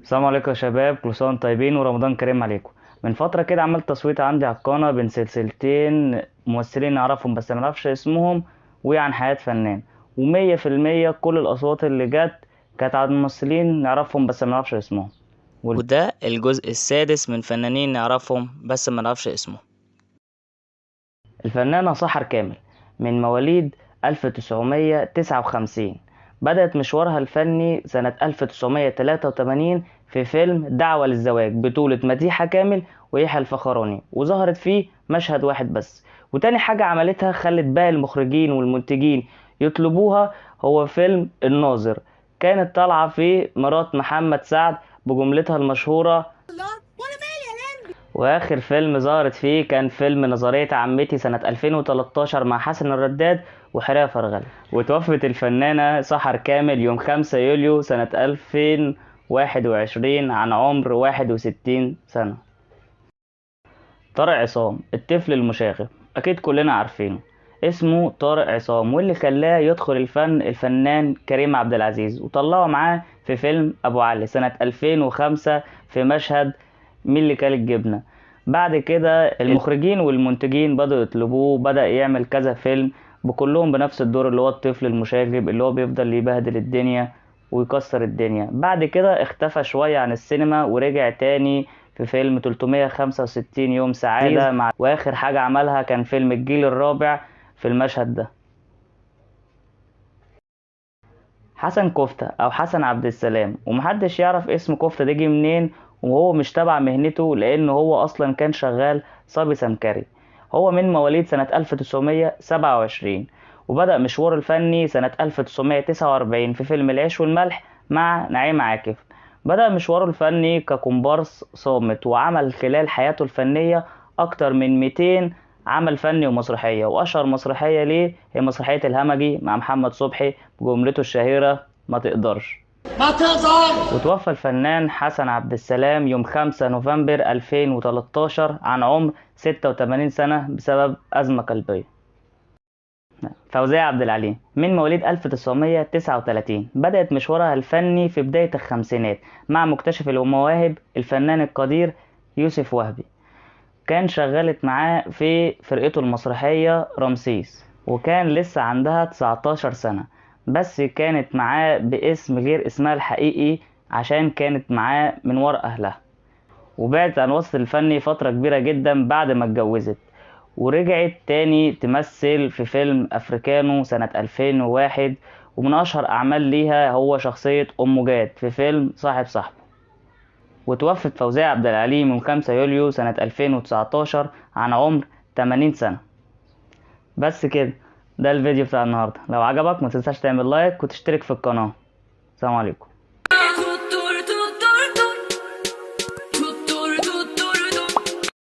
السلام عليكم يا شباب، كل سنة وانتم طيبين ورمضان كريم عليكم. من فترة كده عملت تصويت عندي على القناة بين سلسلتين ممثلين نعرفهم بس ما نعرفش اسمهم وعن حياة فنان، و100% كل الأصوات اللي جت كانت عن ممثلين نعرفهم بس ما نعرفش اسمهم. وده الجزء السادس من فنانين نعرفهم بس ما نعرفش اسمهم. الفنانة سحر كامل من مواليد 1959، بدأت مشوارها الفني سنة 1983 في فيلم دعوة للزواج بطولة مديحة كامل ويحيى الفخراني، وظهرت فيه مشهد واحد بس. وتاني حاجة عملتها خلت باقي المخرجين والمنتجين يطلبوها هو فيلم الناظر، كانت طالعة فيه مرات محمد سعد بجملتها المشهورة. واخر فيلم ظهرت فيه كان فيلم نظرية عمتي سنة 2013 مع حسن الرداد وحرية فرغلي. وتوفت الفنانة سحر كامل يوم 5 يوليو سنة 2021 عن عمر 61 سنة. طارق عصام الطفل المشاغب، أكيد كلنا عارفينه، اسمه طارق عصام، واللي خلاه يدخل الفن الفنان كريم عبد العزيز، وطلعه معاه في فيلم أبو علي سنة 2005 في مشهد مين اللي كل الجبنة. بعد كده المخرجين والمنتجين بدأوا يطلبوه، بدأ يعمل كذا فيلم بكلهم بنفس الدور اللي هو الطفل المشاغب اللي هو بيفضل يبهدل الدنيا ويكسر الدنيا. بعد كده اختفى شوية عن السينما ورجع تاني في فيلم 365 يوم سعادة مع، واخر حاجة عملها كان فيلم الجيل الرابع في المشهد ده. حسن كفتة او حسن عبد السلام، ومحدش يعرف اسم كفتة ده جه منين، وهو مش تبع مهنته لان هو اصلا كان شغال صبي سمكري. هو من مواليد سنة 1927، وبدأ مشواره الفني سنة 1949 في فيلم العيش والملح مع نعيم عاكف. بدأ مشواره الفني ككومبارس صامت، وعمل خلال حياته الفنية أكتر من 200 عمل فني ومسرحية، وأشهر مسرحية ليه هي مسرحية الهمجي مع محمد صبحي بجملته الشهيرة ما تقدرش ما تقدر. وتوفى الفنان حسن عبد السلام يوم 5 نوفمبر 2013 عن عمر 86 سنة بسبب أزمة قلبية. فوزية عبد العليم من مواليد 1939، بدأت مشوارها الفني في بداية الخمسينات مع مكتشف المواهب الفنان القدير يوسف وهبي، كان شغالت معاه في فرقته المسرحية رمسيس، وكان لسه عندها 19 سنة، بس كانت معاه باسم غير اسمها الحقيقي عشان كانت معاه من وراء أهلها. وبعدت عن الوسط الفني فترة كبيرة جدا بعد ما اتجوزت، ورجعت تاني تمثل في فيلم أفريكانو سنة 2001، ومن أشهر أعمال ليها هو شخصية أم جاد في فيلم صاحب صاحبه. وتوفت فوزية عبد العليم يوم 5 يوليو سنة 2019 عن عمر 80 سنة. بس كده، ده الفيديو بتاع النهاردة. لو عجبك ما تنساش تعمل لايك وتشترك في القناة. السلام عليكم.